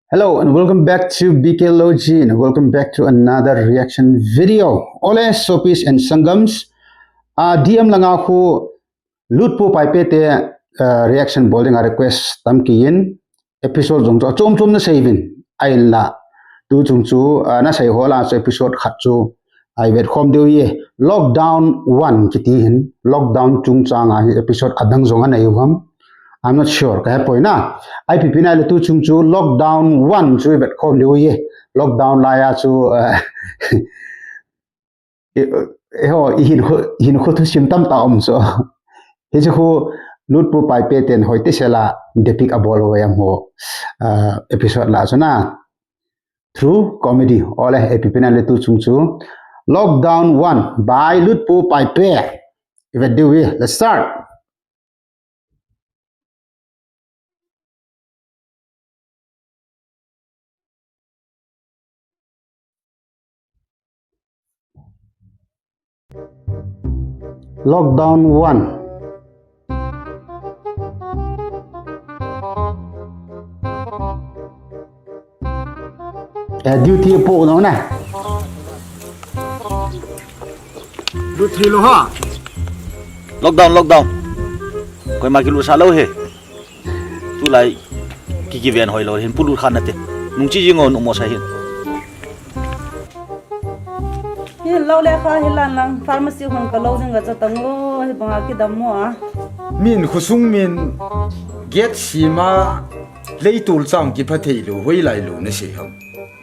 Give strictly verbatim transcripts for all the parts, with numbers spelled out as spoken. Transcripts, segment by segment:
Hello and welcome back to B K Logi and welcome back to another reaction video. Ole, sopis and sangams. Ah, D M langa khu Lutpu Paipe te, ah, reaction bol dinga request tam kiin, episode jong chu achom chom nasei uvin. Ahinla, tu chung chu, ah, nasei ho lah a chu episode khat chu i vetkhom diu ahi. Lockdown one kiti hin, lockdown chungchang a hi episode adang jong anei u ham. I'm not sure, ka hepoi na. Ipi pi nai le tu chung chu lockdown one chu i vetkhom diu ahi. Lockdown lai a chu, ah, i, i ho, i hinkho, hinkho thusim tamtah um chu. Hichu khu Lutpu Paipe ten hoiti sela depict abol u ham ho, ah, episode lah a chu na. Through comedy. Ole, ipi pi nai le tu chung chu Lockdown one by Lutpu Paipe. I vet diu ahi. Let's start. Lockdown one. Eh, duty po no na. Duty lo ha. Lockdown, lockdown. Koima kilutsah lou ahi. Tulai ki, kiven hoi lou hin, polut kha nate. Nungchi jing o, numo sa hin. Hi lou lekha hi lan lang, pharmacy hung ka lou ding ka cha tang o, hi banga kidam mo a. Min khosung min get sima leitul chang kipha thei lou, hoilai lou nasei ham.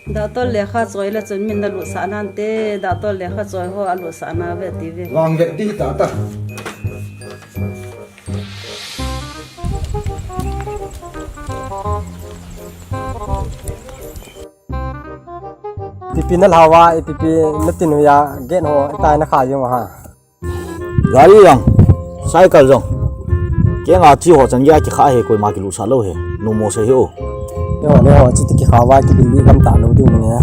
Doctor lekha choi le chun min nalutsah nante, doctor lekha choi ho alutsah na ve ti ve. Vang ve ti ta ta. Ipi pi nalhau a, ipi pi natin u a, gen ho, itai nakha jong ha. Gari jong, cycle jong. Kenga chi ho chan gei a kikha hi koima kilutsah lou hi. Numo sa hi o. Yo, le ho, chi ti kikha va kibi bi gam ta lou ding ne.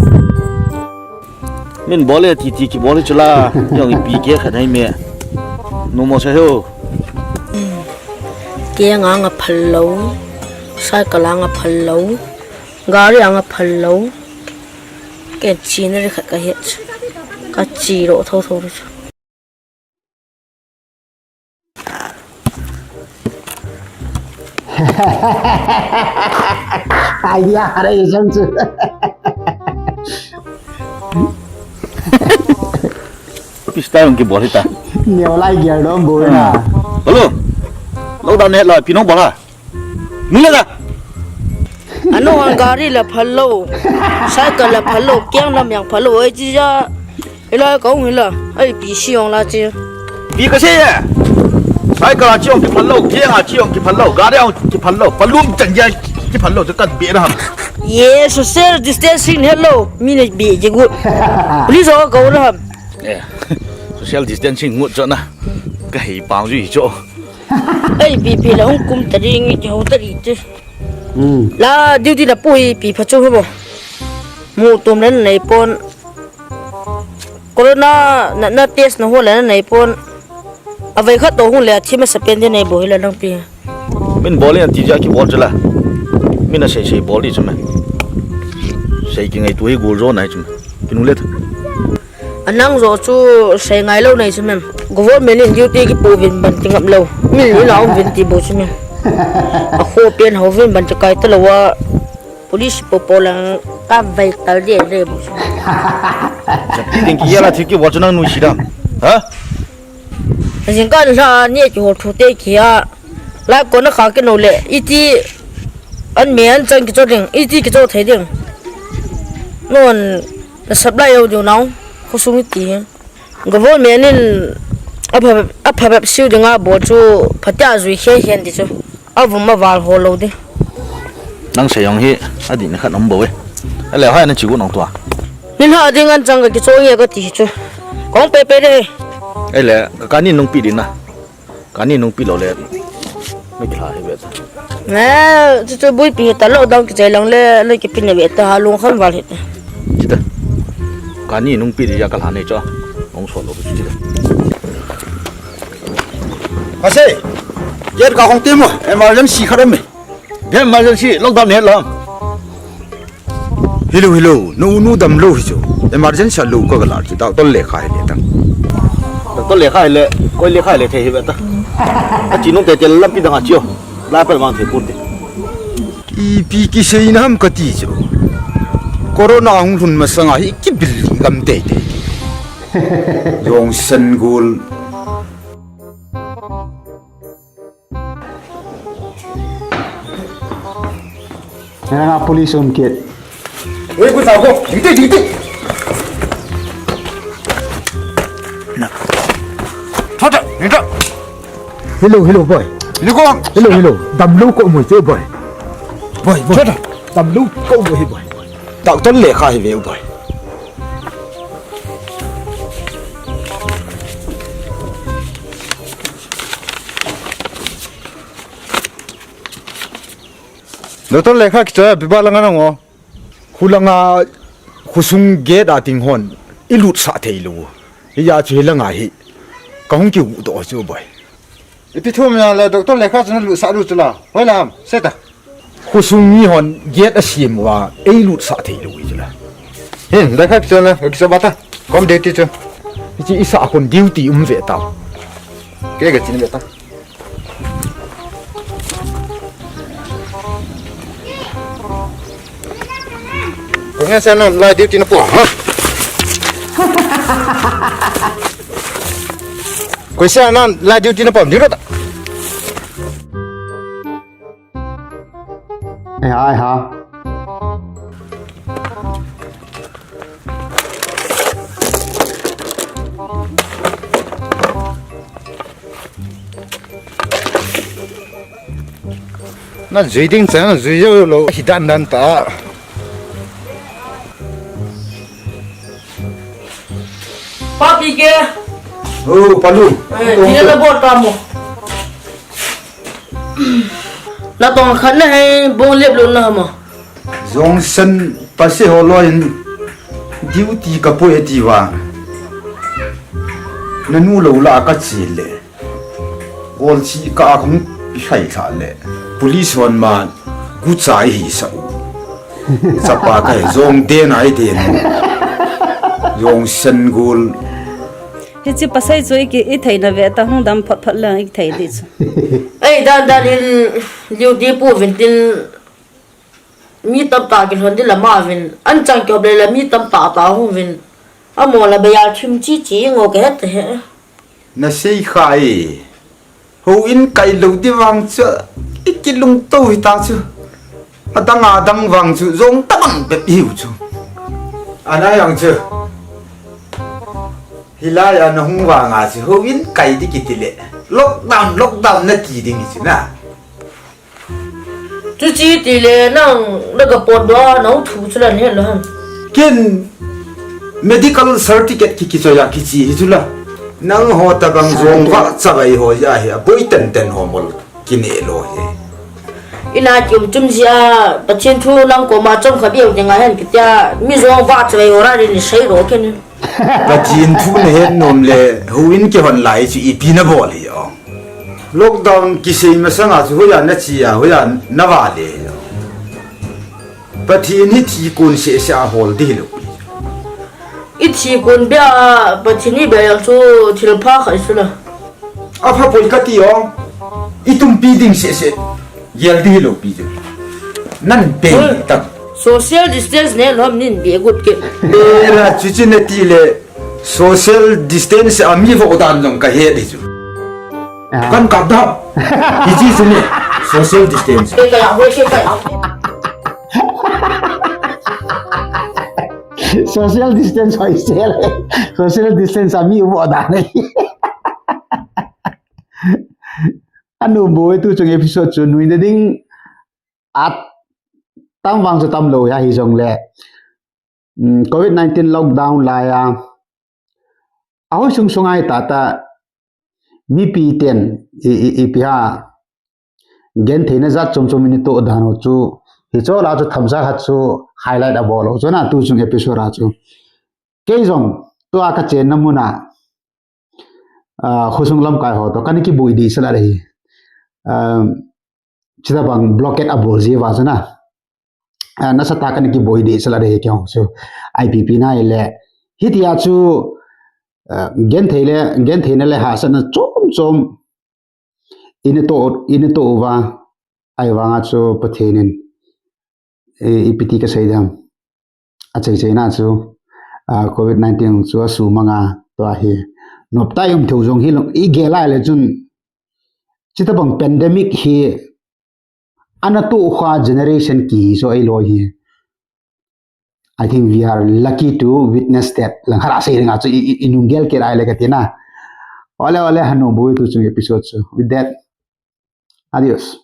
Min bol e ti ti kibol e chula. Jong ipi kikha nai me. Numo sa hi o. Kenga nga phal lou. Cycle nga phal lou. Gari nga phal lou. Ken chi na ri khat ka het. Ka chi ro tho tho ri. Idea hare isang chu. Pista yung kibol hita. Neo lai gear dom bol na. Hello. Lockdown ne la pinong bola. Nila ka. Ano ang gari la phal lou. Cycle la phal lou. Kiang lam yang phal lou. Ai chi ja. Ila ka ung ila. Ai pi si ong la chi. Pi ka se ya. Cycle la chi ong ki phal lou. Kiang la chi ong ki phal lou. Gari ong ki phal lou. Palum chan ja ki phal lou. Kan be ra. Ye social distancing hello. Mi ne be je gu. Please o ka ra. Eh. Social distancing ngut cho na. Ka hei pang ju cho. Ai, B P la hung kum ta ding, i ho ta ding te. Hmm. La duty la pui pi pha chu habo. Mu tum len nei pon. Corona na, na test na ho len nei pon. Avai khat to hung le thi ma sa pen de nei bo hi la nang pi. Min bol in ti ja kibol chu la. Min a sei sei bol di chu me. Sei ki ngai tu hi gol jo nai chu me. Kinu le tha. Anang jo chu sei ngai lou nei chu mem. Government in duty kipu vin ban ti ngap lou. Min in a um vin ti bo chu mem. A kho pen ho vin ban ti kai ta lou a. Police po po lang ka vai tal de de bo chu. Ti ding ki ya la thi kibol chu nang nu si dam. Ha? Jing ka la ni ki ho thu te ki a. La ko na kha ki no le. Iti an me an chang ki cho ding. Iti ki cho thei ding. Non Na supply jou diu nau, khosung iti hi. Government in apha, apha bep siu dinga bol chu phatea jui khe khen ti chu. Avum aval ho lou di. Nang sei jong hi, adihna khat um bou e. Ale, hoi na chi gu nong tua. Nin ha ding an chang ka kichol nge ka ti chu. Kong pe pe de. Ale, ka, ka ni nung pi din na. Kani nung pi lou le. Nung pi lou he ve ta. Na, chu chu bui pi ta lou dang ki chai lang le, le ki pi ne ve ta ha lung khan val he ta. Ji ta. Kani nung pi di ya ka la nei cho. Nung so lou ji ta. Ka se. Yer ka hong ti mo, emergency khat me. Emergency, lockdown he lam. Hello, hello. Na unu damlou hi chu. Emergency a lou ka galah chu. Doctor lekha hile tang. Doctor lekha hile, koi lekha hile thei hi ve ta. Ka chi nung te te lampi dang a chi o. Lai pel mang thei pute. Ipi kiseina ham kati chu. Corona hung lhun masanga hi kibil gam teitei. Jongsen gol. Nanga police um kit. Oi, ko sa ko. Dite, dite. Na. Thota, dite. Hello, hello, boy. Liko. Hello, hello. Damlou ko mo che, boy. Boy, boy. Thota. Damlou ko mo he, boy. Doctor lekha hi ve, boy. Doctor lekha kicha biba langa nango. Khulanga khosung gate a ting hon. I lutsah thei lou. Hi ya chu hilanga hi. Ka hung kiu to chu boy. Ipi thum ya le doctor lekha chu na lutsah lu chu la. Hoi lam, seta. Khosung mi hon gate a siam uva, ei lutsah thei lou hi chu la. Hin, lekha kicha na, kicha bata. Kom de ti chu. Hichi isa kon duty um ve ta. Ke ga chin ve ta. Koi nge se na lai duty na po, ha? Koi se na lai duty na po, duty ta. Ai, ai, ha. Na jui ding chan, jui jou lou, hi dan dan ta. Papi ke? Oh, Palu. Eh, dia na bot kamu. Na tong khat na hai, bong lep lou na ma. Jongsen pase ho loi in duty ka poi ati vang. Na nu lou la ka chi le. Gol chi ka khong lhai lha le. Police hon ma gu chai hi sa u. Chapa ka hi jong de nai de nu. Jongsen gol. Hichi pasai chu i ki, i theina ve ta hung dam phot phot le i thei di chu. Ei, dan dan in duty pu vin tin Mi tamtah kilhon ding lama vin, an chang kihop le la mi tamtah ta hung vin. Amo la baya thim chi chi ngo ka het he. Na sei kha e. Houin kai lou ding vang chu, i kilungto hita chu. Adang adang vang chu, jong tabang bep hiu chu. Ana jong chu. Hilai a na hung vanga chu, houin kai ding kiti le. Lockdown, lockdown na ti ding hi chu na. Chuche tile nang, na ka pot doh a, nang thu chu la ne lo ham. Ken medical certificate ki, kichoi a kiche hi chu la. Nangho tabang jong vah chavai ho ja hi, aboi tenten ho mol kine lo hi. Ina kium chun jia, Pathen thu nang koma chom kha beu ding ahi kitia, mi jong vah chavai ho ra ni sei lo ken. Pathen thu na het nom le, houin kihon lai chu ipi na bol hi o. Lockdown kisei masanga chu hoiya na che a, hoiya na vale hi o. Pathen hi thi kon seh seh a hol ding hilou. I thi kon beh a, Pathen i beh jong chu thil pha khat chu la. Apha poi kati o. I tumpi ding seh seh. Gel ding hilou pi chu. Nan pe tak. Social distance ne lom nin be gut ke. Era chuche na ti le social distance a mi vo dan jong ka he di chu. Ah. Kan kap da. Hiche chu ni social distance. Ke ka ya hoi ke ka ya. Social distance hoi sel. Social distance a mi vo dan. Anu boi tu chung episode chu nuina ding at tam vang chu tam lo ya hi jong le. Mm, covid nineteen lockdown lai a. Ahoi sung sung ai ta ta mipi ten i, i, ipi ha. Gen theina jat chom chom in i to dan ho chu. Hi cho la chu tham sa khat chu highlight a bol ho chu na tu chung episode a chu. Kei jong tu a ka chen na mun a. Ah, khosung lamkai ho to, kani kibui di sala le hi. Um, chita bang blockade a bol ji va chu na. ah, nasatah a kana kiboi deh sala de hi kihong chu. I P P na ile. Hitia chu, ah, genthei le, gentheina le hahsatna chom chom ina to, ina to uva. Ahivanga chu Pathen in, eh, ipi ti kasei dam. Achaichaina chu, ah, covid nineteen chu asu manga tua hi. Noptah i um theiu jong hilou, i gel a ile chun, chuti bang pandemic hi ana to kha generation kihi chu ahilou hi. I think we are lucky to witness that. Lang hara sei ringa chu i, i, i nung gel kit a ile kati na. Ole, ole, hanu bui tu chung episode chu. With that, adios.